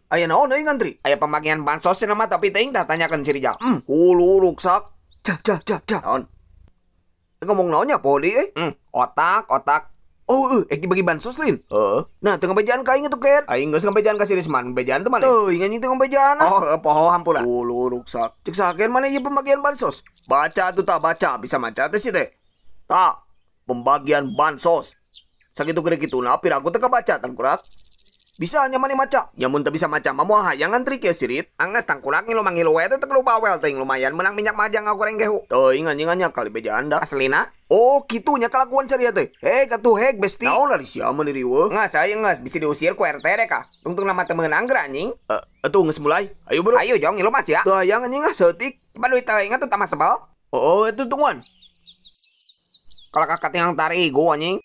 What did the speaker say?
Aya naon euy ngantri? Aya pembagian bansos cenah mah tapi teuing tah tanyakeun si Rijal. Hulu ruksak. Cah cah cah cah. Naon? Ngomong naon nya poho deui euy? Otak, otak. Oh, dibagi bansos lain. Heeh. Nah, teu ngabejaan ka aing atuh ket. Aing geus ngabejaan ka si Risman, bejaan teu maneh? Teuing anjing teu ngabejaan. Oh, poho hampura. Hulu ruksak. Cek saha maneh ieu pembagian bansos? Baca atuh tah baca, bisa maca teh si teh. Tah, pembagian bansos. Sakitu gede kituna piraku teu kabaca tangkurak. Bisa nya maneh maca. Nya mun teu bisa maca mah moal hayang ngantri kieu sirit. Angges tangkurak ngilu mangilu we teh teu bawel teuing lumayan meunang minyak majang ngagoreng gehu. Teuing anjing nya kali bejaan dah. Aslina? Oh, kitu nya kalakuan saria teh. Hek atuh hek besti. Naon ari sia mah riweuh? Geus aya geus bisi diusir ku RT deh kah. Tungtung nama teu meunang geura anjing. Atuh geus mulai. Ayo bro. Ayo jong ngilu mas ya. Teu hayang anjing ah saeutik. Coba duit teuing atuh tambah sebel. Oh, atuh tungguan. Kalau kakak tinggal tarigu anjing.